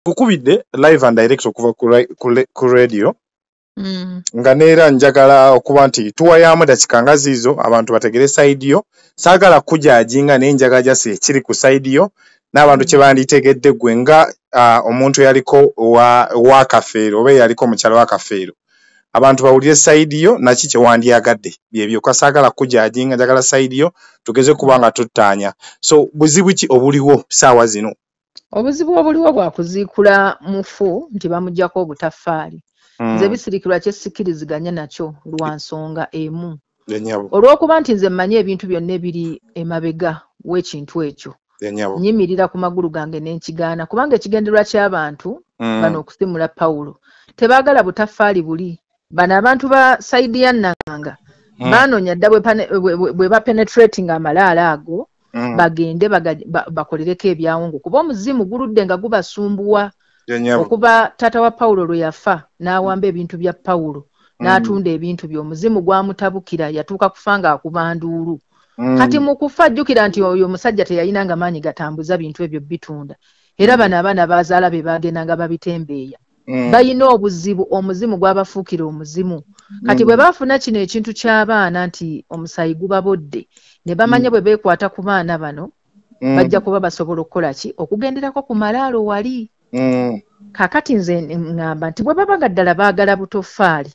Kukubidde live and direct okuva ku radio nga neera njagala okuba nti tuwayaamu dakika nga ziizo abantu bategere side yo. Saagala kujajinga, naye njagala just ekiri ku side yo n'abantu kye banditegedde gwe nga omuntu eyaliko owa Kafeero oba eyaliko omukyala wa Kafeero. Abantu bawulire side yo naki kye wandyagadde byebyo. Saagala kujajinga, njagala side yo tugeze kuba nga tuttaanya. So buzibu ki obuliwo saawa zino? Obuzibu obuliwo bwa kuziikula mufu nti bamuggyako obutaffaali. Nze bisirikirwa kye sikkiriziganya nakyo lwa nsonga emu. Olw'okuba nti nze mmanyi ebintu byonna ebiri emabega w'ekintu ekyo. Nnyimirira ku magulu gange ne nkigaana kubanga ekigendererwa ky'abantu bano okusimula Pawulo. Tebaagala butaffaali buli. Bano abantu ba side ya Nnanga baanoonya dda bwe bapenetrating amalaalo ago bagende bakolereko ebyawongo kuba omuzimu guludde nga gubasumbuwa. Okuba taata wa Pawulo lwe yafa n'awamba ebintu bya Pawulo n'atunda ebintu bye, omuzimu gwamutabukira, yatuuka kufa ng'akuba nduulu. Kati mu kufa jjukira nti oyo omusajja teyalina maanyi gatambuza bintu ebyo bitunda. Era bano abaana baazaala be bagendanga babitembeeya. Balina obuzibu, omuzimu gwabafuukira omuzimu. Kati bwe baafuna kino ekintu ky'abaana nti omusaayi gubabodde ne bamanya bwe beekwata ku baana bano bajja kuba basobola okukola ki? Okugenderako ku malaalo wali. Kaakati nze ŋŋamba nti bwe baba nga ddala baagala butoffaali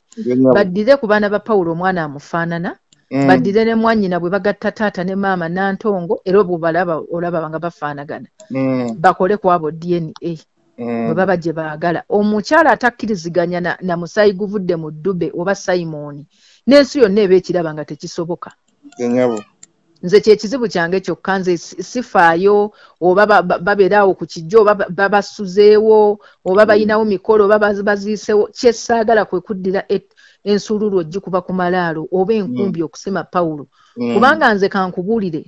baddire ku baana ba Pawulo omwana amufaanana, baddire ne mwannyina bwe bagatta taata ne maama Nantongo, era obwo olaba nga bafaanagana, bakole ku abo DNA bwe baba gye baagala. Omukyala atakkiriziganya na musaayi guvudde mu Ddube oba Simoni, n'ensi yonna eba ekiraba nga tekisoboka. Nze kyekizibu kyange kyokka, nze sifaayo oba babeera awo ku kijjo oba babasuzeewo oba balinawo mikolo oba baziisewo. Kye saagala kwe kuddira ensululu ogikuba ku malaalo oba enkumbi okusima Pawulo. Kubanga nze kankubuulire,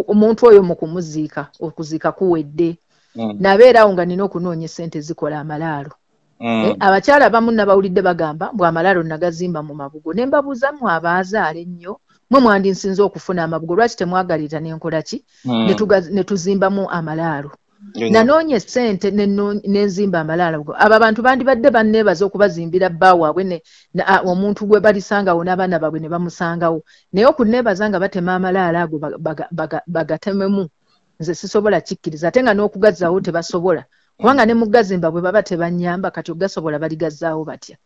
omuntu oyo mu kumuziika, okuziika kuwedde. Nabeera awo nga nina okunoonya essente zikola amalaalo. Abakyala abamu nabawulidde bagamba mbu amalaalo nagazimba mu mabugo. Ne mbabuuza mmwe abaazaala ennyo, mwe mwandinsinze okufuna amabugo, lwaki temwagalira n'enkola ki ne tuzimbamu amalaalo? Nanoonya essente ne nzimba amalaalo. Abo abantu bandibadde banneebaza okubazimbira bba waabwe omuntu gwe balisangawo n'abaana baabwe ne bamusangawo. Naye okunneebaza nga batema amalaalo ago bagatememu, nze sisobola kikkiriza, ate nga n'okugazzaawo tebasobola. Kubanga ne mu gazimba bwe baba tebannyamba, kati ogasobola baligazzaawo batya?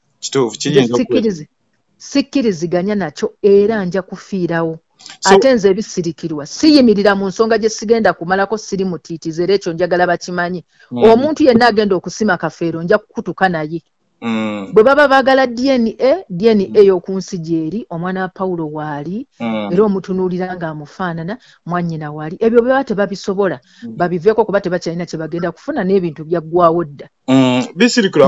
Sikkiriziganya nakyo era nja kufiirawo. Ate nze ebisirikirwa siyimirira mu nsonga gye sigenda kumalako, siri mutiitizi, era ekyo njagala bakimanyi. Omuntu yenna agenda okusima Kafeero nja kukutuka naye. Bwe baba baagala DNA, DNA y'oku nsi gy'eri, omwana wa Pawulo waali, era omutunuulira ng'amufaanana, mwannyina waali. Ebyo bwe baba tebabisobola, babiveeko kuba tebakyalina kye bagenda kufuna n'ebintu byaggwawo dda. Bisirikirwa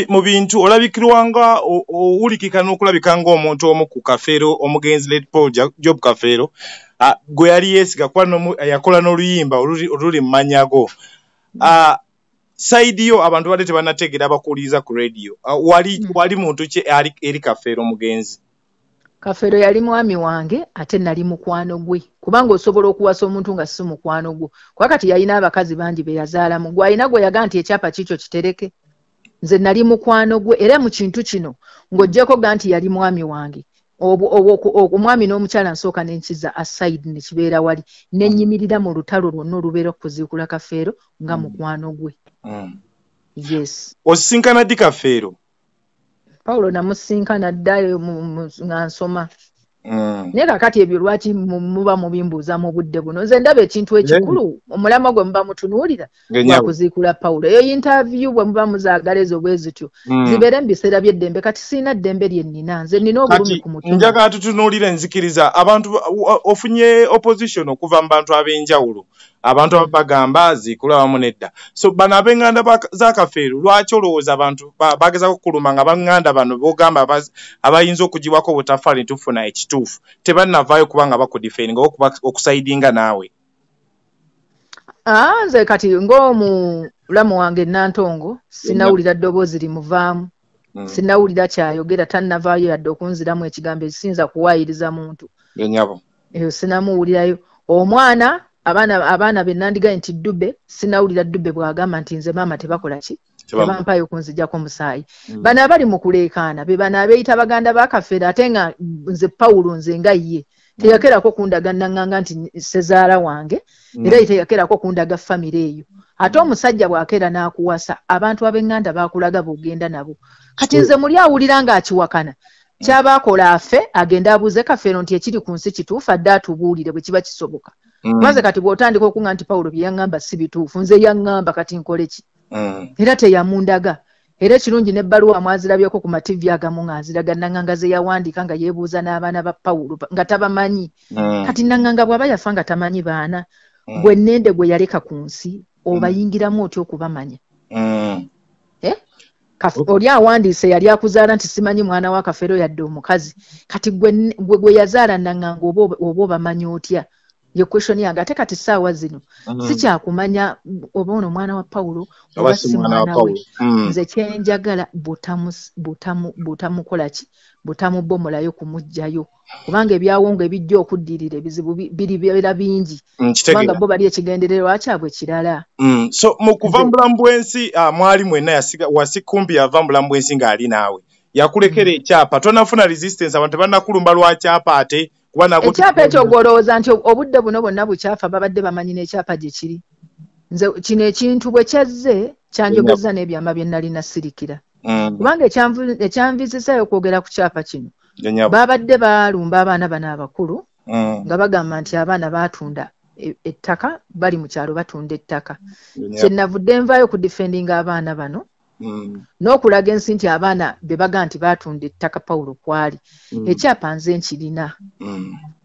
mu bintu olabikirwa nga owulikika n'okulabika ng'omuntu omu ku Kafeero, omugenzi late Paul Job Kafeero, gwe yali yeesiga kuba yakola n'oluyimba oluli mu mannya go. Side yo abantu badde tebannategeera abakuwuliriza ku radio. Wali muntu ki eri Kafeero omugenzi? Kafeero yali mwami wange ate nali mukwano gwe, kubanga osobola okuwasa omuntu nga si mukwano gwo. Kuba kati yalina abakazi bangi be yazaalamu, gwe alina gwe yagaa nti ekyapa kikyo kitereke. Nze nali mukwano gwe, era mu kintu kino ng'oggyeko ga nti yali mwami wange. Omwami n'omukyala nsooka ne nkiza aside ne kibeera wali, ne nnyimirira mu lutalo lwonna olubeera okuziikula Kafeero nga mukwano gwe. Yes. Osisinkana ddi Kafeero? Pawulo namusinkana ddayo nga nsoma. Naye kaakati ebyo lwaki muba mubimbuuza mu budde buno? Nze ndaba ekintu ekikulu, omulamwa gwe muba mutunuulira gwa kuziikula Pawulo. Eyo interview bwe muba muzaagala ezo bwe zityo zibeere mu biseera by'eddembe. Kati sirina ddembe lye nnina, nze nnina obulumi ku mutima. Njagala tutunuulire nzikiriza abantu ofunye opposition okuva mu bantu ab'enjawulo, abantu bagamba ziikula wamu nedda. So bano ab'eŋŋanda za Kafeero, lwaki olowooza abantu bagezaako okuluma nga baŋŋanda bano b'ogamba abayinza okugibwako obutaffaali tufuna ekituufu tebannavaayo kubanga bakudefendinga oba okusaidinga naawe? Nze kati ng'omulamu wange Nantongo sinnawulira ddoboozi limuvaamu, sinnawulira kyayogera, tannavaayo yadde okunziramu ekigambo ekisinza kuwaayiriza muntu. Eyo sinamuwulirayo. Omwana Abaana be nandigaye nti Dube, sinawulira Dube bw'agamba nti nze maama tebakola ki, tebampaayo kunzijjako musaayi. Bano abali mu kuleekaana be bano abeeyita baganda ba Kafeero, ate nga nze Pawulo nze nga ye teyakerako kundaga Nanganga nti sezaala wange, era ye teyakerako kundaga famire eyo. Ate omusajja bw'akeera n'akuwasa, abantu ab'eŋŋanda baakulaga bw'ogenda nabo. Kati nze muli awulira ng'akiwakana, ky'aba akola afe agende abuuze Kafeero nti ekiri ku nsi kituufu, adde atubuulire bwe kiba kisoboka. Maze kati bw'otandika okuŋŋa nti Pawulo bye yaŋŋamba si bituufu, nze yaŋŋamba kati nkole ki? Era teyamundaga. Era ekirungi n'ebbaluwa mwazirabyeko ku mativi agamu nga nziraga Nanganga ze yawandiika nga yeebuuza n'abaana ba Pawulo nga tabamanyi. Kati Nanganga bw'aba yafa nga tamanyi baana, gwe nnende gwe yaleka ku nsi, obayingiramu otya okubamanya? Oli awandiise yali akuzaala nti simanyi mwana wa Kafeero yadde omukazi. Kati gwe gwe yazaala Nanganga oba obamanyi otya? Ye question yange. Ate kati ssaawa zino sikyakumanya oba ono mwana wa Pawulo oba si mwana we. Nze kyenjagala butamukola ki, butamubomolayo kumuggyayo, kubanga ebyawongo ebijja okuddirira ebizibu biribeera bingi, kubanga bo bali ekigendererwa kyabwe kirala. So mu kuva mu bulamu bw'ensi, mwali mwenna Wasikumbi yava mu bulamu bw'ensi ng'ali naawe, yakulekera ekyapa, tonafuna resistance, abantu tebannakulumba lwa kyapa ate? Ekyapa ekyo gw'olowooza nti obudde buno bwonna bukyafa babadde bamanyi n'ekyapa gye kiri. Nze kino ekintu bwe kyazze kyanjogeza n'ebyama bye nalina sirikira, kubanga ekyanvizisaayo okwogera ku kyapa kino, babadde balumba abaana bano abakulu nga bagamba nti abaana baatunda ettaka, bali mu kyalo batunda ettaka. Kyenavudde nvaayo ku defendinga abaana bano n'okulaga ensi nti abaana be baga nti baatunda ettaka Pawulo kwali, ekyapa nze nkirina.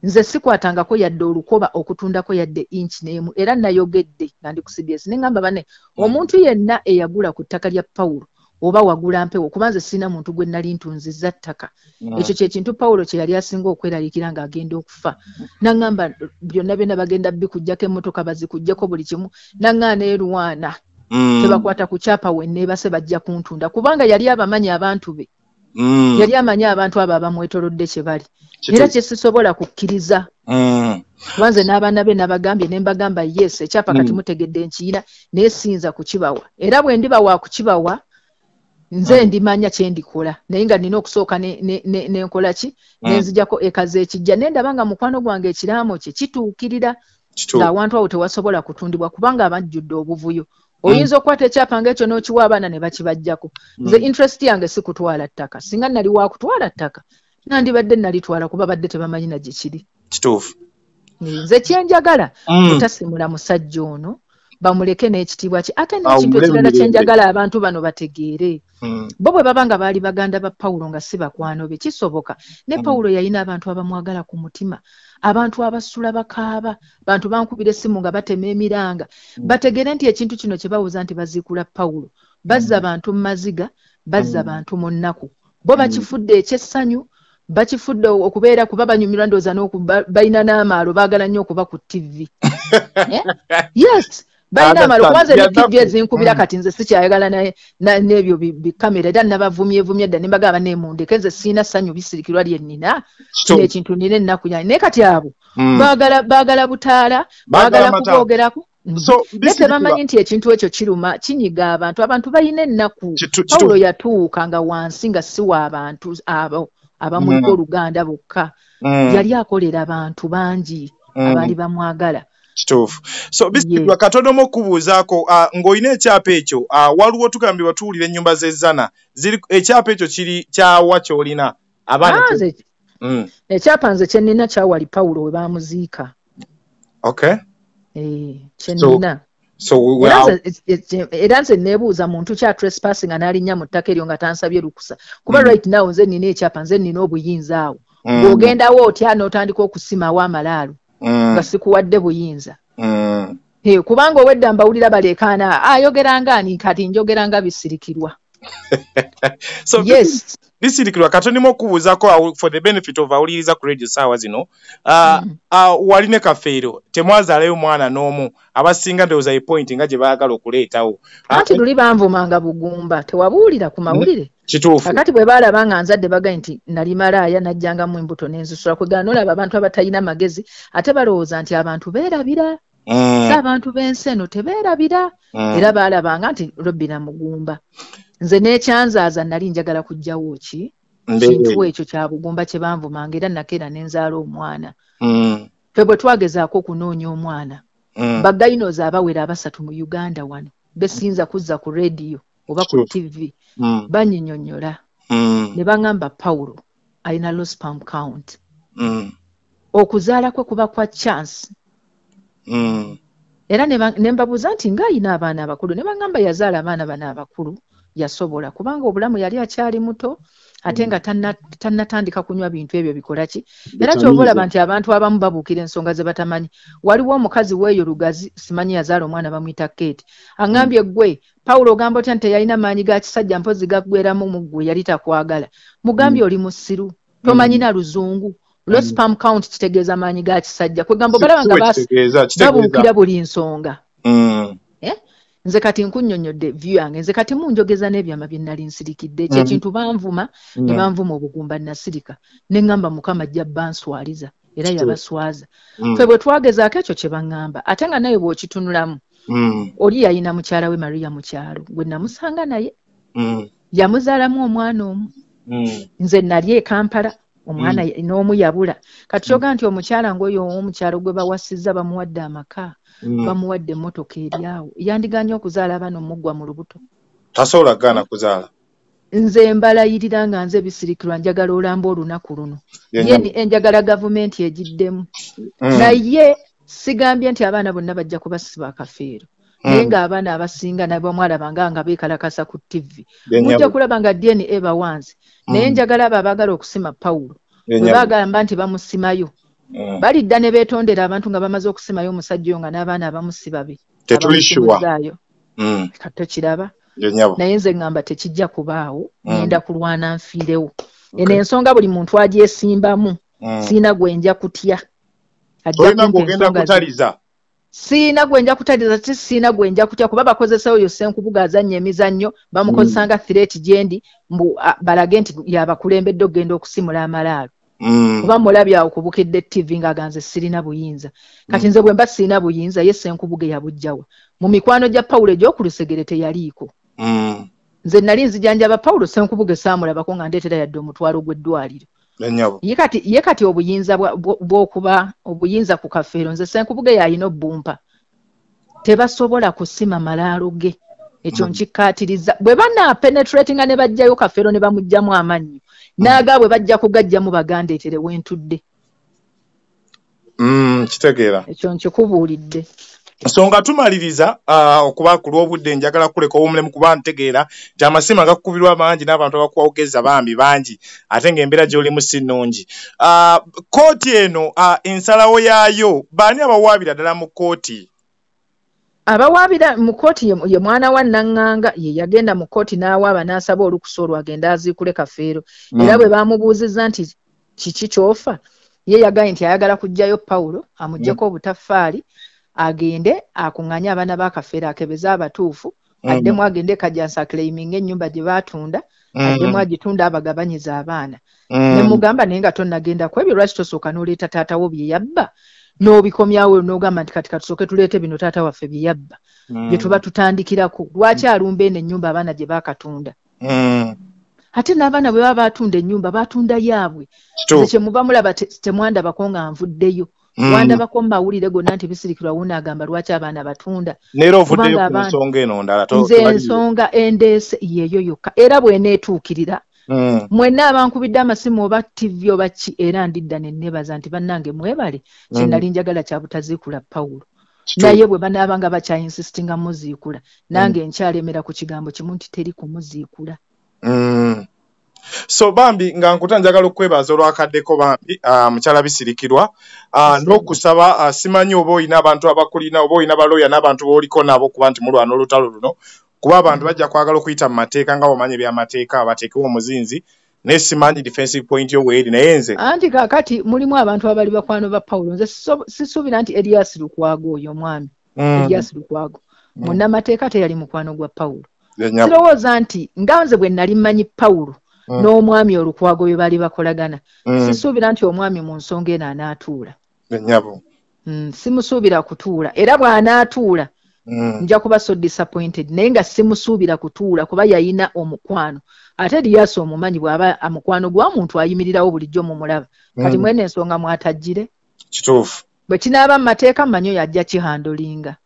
Nze sikwatangako yadde olukoba okutundako yadde inchi n'emu, era nayogedde nga ndi ku CBS ne ŋŋamba banne, omuntu yenna eyagula ku ttaka lya Pawulo oba wagula mpewo, kuba nze sirina muntu gwe nali ntunzizza ttaka. Ekyo kye kintu Pawulo kye yali asinga okweraliikira ng'agenda okufa. N'aŋŋamba byonna byonna bagenda bikuggyako, emmotoka bazikuggyeko, buli kimu. N'aŋŋaana erwana tebakwata ku kyapa, we neebase bajja kuntunda, kubanga yali abamanyi abantu be. Yali amanyi abantu abo abamwetoolodde kye bali. Era kye sisobola kukkiriza. Kuba nze n'abaana be nabagambye ne mbagamba, yes, ekyapa kati mutegedde nkiyina, naye siyinza kukibawa. Era bwe ndiba wa kukibawa, nze ndimanya kye ndikola, naye nga nina okusooka nenkola ki, nenzijako ekaza ekijja, naye ndaba nga mukwano gwange ekiraamo kye kituukirira ng'awantu awo tewasobola kutundibwa, kubanga abajjudde obuvuyo. Oyinza okukwata ekyapa ng'ekyo n'okiwa abaana ne bakibajjako. Nze interest yange si kutwala ttaka. Singa nali wakutwala ttaka, nandibadde nalitwala, kuba badde tebamanyi na gye kiri. Kituufu. Nze kyenjagala butasimula musajja ono, bamuleke n'ekitiibwa kye. Ate n'ekintu ekirala kyenjagala abantu bano bategeere, bo bwe baba nga baali baganda ba Pawulo nga si bakwano be, kisoboka ne Pawulo yalina abantu abamwagala ku mutima, abantu abasula bakaaba, bantu bankubira essimu nga batema emiranga. Bategeere nti ekintu kino kye bawoza nti baziikula Pawulo, bazza bantu mu maziga, bazza bantu mu nnaku. Bo bakifudde ekyessanyu, bakifudde okubeera kuba banyumirwa, ndowooza balina n'amaalo, baagala nnyo okuba ku TV. Yes, balina amaalo, kubanze ne TV ezinkubira kati nze sikyayagala n'ebyo bikamera. Era nabavumyevumye dda ne mbagamba nemundeke, nze siina ssanyu bisirikirwa lye nnina, kino ekintu nina ennaku yange. Naye kati abo baagala butaala, baagala kuboogerako, naye tebamanyi nti ekintu ekyo kiruma, kinyiga abantu. Abantu balina ennaku. Pawulo yatuuka nga wansi nga si wa bantu abo abamuliko oluganda bokka, yali akolera abantu bangi abaali bamwagala. Kituufu. So Bisirikirwa, katono mu okubuuzaako, ng'olina ekyapa ekyo, waliwo tugambibwa tuwulira ennyumba z'ezzana ziri, ekyapa ekyo kiri kyawa ky'olina abaana? Ekyapa nze kye nnina kyawali Pawulo we baamuziika. Kye nnina. Era nze neebuuza muntu kya trespassing nga n'alinnya mu ttaka eryo nga tansabye lukusa, kuba right now nze nnina ekyapa, nze nnina obuyinza awo. Bw'ogendawo otya n'otandika okusimawo amalaalo nga sikuwadde buyinza? Kubanga owedda mbawulira baleekaana, ayogera nga ani? Kati njogera nga Bisirikirwa. So yes. Bisirikirwa, katonimu okubuuzaako for the benefit of awuliriza ku radio saawa zino. Wali ne Kafeero temwazaalayo mwana n'omu. Abasinga ndowooza ye point nga gye baagala okuleetawo. Anti luli banvumanga bugumba, tewabuulira ku mawulire? Kituufu. Kakati bwe baalaba nga nzadde, bagaye nti nali malaaya, najjangamu embuto n'enzisula. Kwegana nolaba abantu abatalina magezi, ate balowooza nti abantu beerabira. So abantu b'ensi eno tebeerabira, era baalabanga nti Robina mugumba. Nze n'ekyanzaaza nali njagala kuggyawo ki kintu ekyo kya bugumba kye banvumanga, era nakeera ne nzaala omwana. Ffe bwe twagezaako okunoonya omwana, bagayinooza abawera 3 mu Uganda wano besiyinza kuzza ku rediyo oba ku TV, banyinyonnyola ne baŋŋamba Pawulo alina low sperm count. Okuzaala kwe kuba kwa chance. Era ne mbabuuza nti ng'ayina abaana abakulu, ne baŋŋamba yazaala abaana bano abakulu yasobola, kubanga obulamu yali akyali muto ate nga tannatandika kunywa bintu ebyo bikola ki. Era ky'oba olaba nti abantu abamu babuukira ensonga ze batamanyi. Waliwo omukazi weeyo Lugazi, simanyi yazaala omwana bamuyita Kate, aŋŋambye ggwe Pawulo ogamba otya nti teyalina maanyi ga kisajja mpozi gaggweramu mu ggwe yali takwagala. Mugambye oli musiru, tomanyi na luzungu. Low sperm count kitegeeza maanyi ga kisajja. Kwegamba obalaba nga babuukira buli nsonga. Nze kati nkunnyonnyodde view yange, nze kati munjogeza n'ebyama bye nali nsirikidde. Ekyo ekintu banvuma, ne banvuma obugumba nasirika. Ne ŋŋamba Mukama ajja banswaliza, era yabaswaza. Ffe bwe twagezaako ekyo kye baŋŋamba, ate nga naye bw'okitunulamu, oli yalina mukyala we Maria mu kyalo, gwe namusanga naye. Yamuzaalamu omwana omu. Nze nali e Kampala, omwana n'omu yabula. Kati kyoga nti omukyala ng'oyo ow'omukyalo gwe bawasizza bamuwadde amaka, bamuwadde emmotoka eri awo, yandigaanye okuzaala abaana omuggwa mu lubuto. Tasobola kugaana kuzaala. Nze mbalayirira nga nze Bisirikirwa njagala olamba olunaku luno. Ye njagala gavumenti egiddemu. Naye sigambye nti abaana bonna bajja kubasiba akafeero. Naye ng'abaana abasinga nabamwalabanga nga beekalakasa ku TV. Mujja kulaba nga DNA bawanze. Naye njagala abo abaagala okusima Pawulo, bwe bagamba nti bamusimayo, balidda ne beetondera abantu nga bamaze okusimayo omusajja oyo nga n'abaana abamusiba be. Tetuli sure. Kati tokiraba. Naye nze ŋŋamba tekijja kubaawo, ngenda kulwana nfiirewo. Eno ensonga buli muntu agyesimbamu, siina gwe nja kutya. Tolina gw'ogenda kutaliza. Siina gwe nja kutaliza, si siina gwe nja kutya, kuba bakozesa oyo Ssenkubuge azannya emizannyo, bamukozesa nga threat gye ndi, mbu balage nti yabakulembedde okugenda okusimula amalaalo. Kuba mulabye awo ku Bukedde TV ng'aganze sirina buyinza. Kati nze bwe mba sirina buyinza, ye Ssenkubuge yabuggyawa. Mu mikwano gya Pawulo egy'okulusegere teyaliiko. Nze nali nzijanjaba Pawulo, Ssenkubuge saamulabako nga ndeetera yadde omutwalo gw'eddwaliro. Ye kati obuyinza bw'okuba obuyinza ku Kafeero, nze Ssenkubuge y'alina obbumpa. Tebasobola kusima malaalo ge. Ekyo nkikkaatiriza. Bwe banaapenetratinga ne baggyayo Kafeero ne bamuggyamu amannyo, n'agaabwe bajja kugaggyamu bagandeetere we ntudde. Kitegeera. Ekyo nkikubuulidde. So nga tumaliriza okuba ku lw'obudde, njagala kuleka owummulemu kuba ntegeera nti amasimu agakukubirwa mangi n'abantu abakwogeza bambi bangi, ate ng'embeera gy'olimu si nnungi. Kkooti eno ensalawo yaayo, baani abawaabira ddala mu kkooti? Abawaabira mu kkooti ye mwana wa Naŋŋanga, ye yagenda mu kkooti n'awaaba n'asaba olukusa olwo agende aziikule Kafeero. Era bwe baamubuuzizza nti kiki ky'ofa, ye yagambye nti ayagala kuggyayo Pawulo amuggyeko obutaffaali, agende akuŋŋaanye abaana ba Kafeero akebeze abatuufu, addemu agende Kajjansi aclaiminge ennyumba gye baatunda, addemu agitunde abagabanyize abaana. Ne mugamba naye nga tonnagenda ku ebyo, lwaki tosooka n'oleeta taata wo bye yabba, n'obikomyawo n'ogamba nti kati katusooke tuleete bino taata waffe bye yabba, bye tuba tutandikirako. Lwaki alumba eno ennyumba abaana gye baakatunda? Ate n'abaana bwe baba baatunda ennyumba, baatunda yaabwe. Nze kye muva mulaba temwandabako nga nvuddeyo. Wandabako mu mawulire gonna nti Bisirikirwa wuuno agamba lwaki abaana batunda. Neera ovuddeyo ku nsonga eno ndala. Nze ensonga endeese yeeyo yokka, era bw'eneetuukirira. Mwenna abankubidde amasimu oba TV oba ki, era ndidda ne nneebaza nti bannange mwebale, kye nali njagala kya butaziikula Pawulo. Naye bwe banaabanga bakyayinsistinga muziikula, nange nkyalemera ku kigambo kimu nti teri kumuziikula. So bambi nga nkuta njagala okwebaza olwakaddeko bambi, mukyala Bisirikirwa, n'okusaba, simanyi oba olina abantu abakulina oba olina balooya n'abantu b'oliko nabo kuba nti mulwana olutalo luno, kuba abantu bajja kwagala okuyita mu mateeka nga bw'omanyi eby'amateeka bateekewo omuzinzi, naye simanyi defensive point yo weeri, naye nze anti kaakati mulimu abantu abali bakwano ba Pawulo. Nze sisuubira nti Erias Lukwago oyo omwami, Erias Lukwago munnamateeka teyali mukwano gwa Pawulo. Sirowooza nti nga nze bwe nali mmanyi Pawulo n'omwami Olukwago bwe baali bakolagana, sisuubira nti omwami mu nsonga eno anaatuula. Simusuubira kutuula, era bw'anaatuula nja kuba so disappointed, naye nga simusuubira kutuula kuba yayina omukwano. Ate Erias omumanyi, bw'aba amukwano gwa muntu ayimirirawo bulijjo mumulaba. Kati mwene ensonga mwatajjire. Kituufu. Bwe kinaaba mu mateeka mmanyi oyo ajja kihandlinga.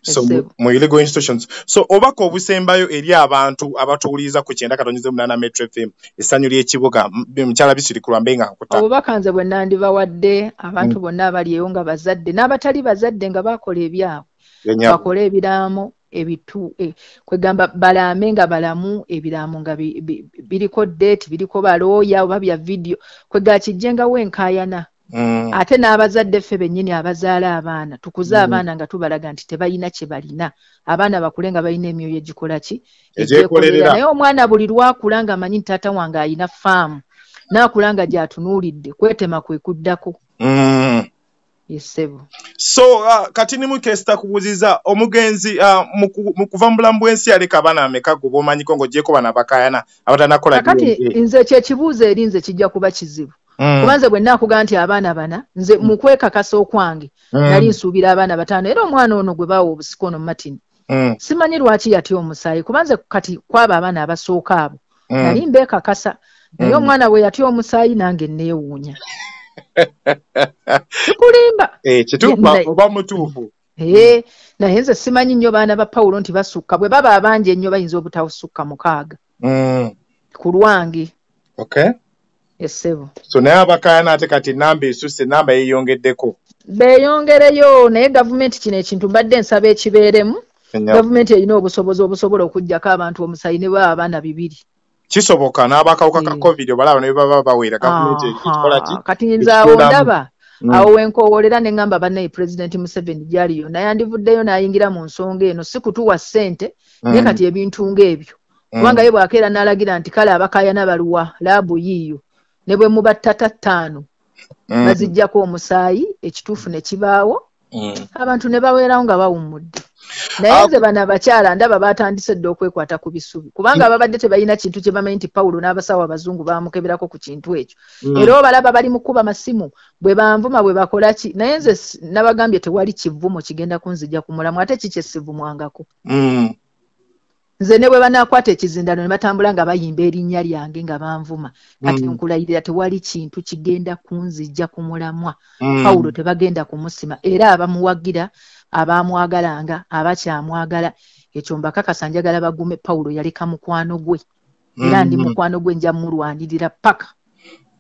So mu illegal institutions. So obaka obusembayo eri abantu abatuwuliriza ku 90.8 Metro FM, essanyu ly'ekibuga, mukyala Bisirikirwa mbe nga nkuta. Obubaka nze bwe nandibawadde abantu bonna abali eyo nga bazadde n'abatali bazadde nga bakola ebyabwe, bakole ebiraamo ebitu, kwegamba balaame nga balamu, ebiraamo nga biriko date, biriko balooya oba bya video, kwega kijjengawo enkaayana. Ate n'abazadde ffe bennyini abazaala abaana tukuze abaana nga tubalaga nti tebalina kye balina, abaana bakule nga balina emyoyo egikola ki, egyekolerera. Naye omwana buli lwakula nga amanyi nti taata wange ayina faamu, n'akula nga gy'atunuulidde, kwetema kwe kuddako. Yesebo. So kati ni mukesta kubuuziza omugenzi mu kuva mu bulamu bw'ensi yaleka abaana ameka gwe b'omanyiko ng'oggyeko bano abakaayana abatanakola? Kati nze ekyo ekibuuzo eri nze kijja kuba kizibu. Kuba nze bwe nnaakugamba nti abaana bana, nze mu kwekakasa okwange nali nsuubira abaana 5, era omwana ono gwe baawa obusika ono Martin, simanyi lwaki yatya omusaayi, kuba nze kati kwaba abaana abasooka abo nali mbeekakasa, naye omwana bwe yatya omusaayi nange neewuunya. Sikulimba. Kituufu oba mutuufu. Naye nze simanyi nnyo baana ba Pawulo nti basukka, bwe baba abangi ennyo bayinza obutasukka 6. Ku lwange. Okay. Esebo. So naye abakaayana ate kati namba esusse, namba yeeyongeddeko. Beeyongereyo, naye gavumenti kino ekintu mbadde nsaba ekibeeremu. Gavumenti erina obusobozi obusobola okuggyako abantu omusaayi ne baba abaana 2. Kisoboka n'abakawuka ka COVID obalaba ne baba bawera, gavumenti ekikola ki? Kati nze awo ndaba, awo wenkoowolera ne ŋŋamba bannaye Pulezidenti Museveni gy'ali yonna yandivuddeyo n'ayingira mu nsonga eno, si kutuwa ssente, naye kati ebintu ng'ebyo. Kubanga ye bw'akeera n'alagira nti kale abakaayana baluwa laabu yiiyo, ne bwe muba ttata 5 baziggyako omusaayi, ekituufu ne kibaawo, abantu ne baweerawo nga bawummudde. Naye nze bano abakyala ndaba batandise dda okwekwata ku bisubi, kubanga babadde tebalina kintu kye bamanyi nti Pawulo n'abasawo abazungu baamukeberako ku kintu ekyo. Era obalaba bali mu kkuba masimu, bwe banvuma bwe bakola ki, naye nze nabagambye tewali kivumo kigenda kunzijja ku mulamu, ate ki kye sivumwangako. Nze ne bwe banaakwata ekizindalo ne batambula nga bayimba erinnya lyange nga banvuma, kati nkulayirira tewali kintu kigenda kunzijja ku mulamwa. Pawulo tebagenda kumusima, era abamuwagira, abamwagalanga, abakyamwagala, ekyo mbakakasa njagala bagume. Pawulo yaleka mukwano gwe, era ndi mukwano gwe, nja mulwanirira paka.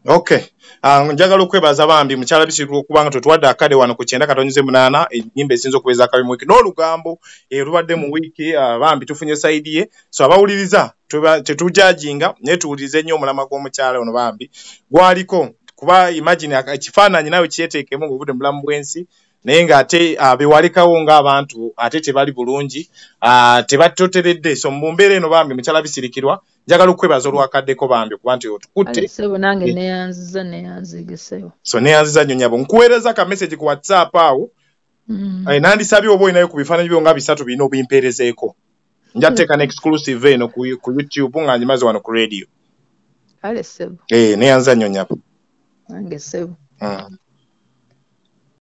Okay. Njagala okwebaza bambi mukyala Bisirikirwa okubanga tetuwadde akade wano ku 90.8, ennyimba esinza okubeeza akabi mu wiiki n'olugambo erubadde mu wiiki, bambi tufunye sayidi ye. So abawuliriza tetujajinga, naye tuwulirize nnyo omulamwa gw'omukyala ono bambi gwaliko, kuba imagine ekifaananyi nawe kyeteekemu ng'obudde mu bulamu bw'ensi, naye ng'ate bewalekawo ng'abantu ate tebali bulungi, tebatoteredde. So mu mbeera eno bambi mukyala Bisirikirwa njagala okwebaza olwakaddeko bambi okuba nti otukutte. Ssebo nange neyanziza, neyanzige ssebo. So neyanziza nnyo nnyabo. Nkuweereza ka message ku WhatsApp awo. Nandisabye oba olinayo ku bifaananyi byo nga 3 birina obimpeerezeeko. Nja kuteeka ne exclusive eno ku YouTube nga ngimaze wano ku radio. Kale ssebo. Neyanziza nnyo nnyabo. Nange ssebo.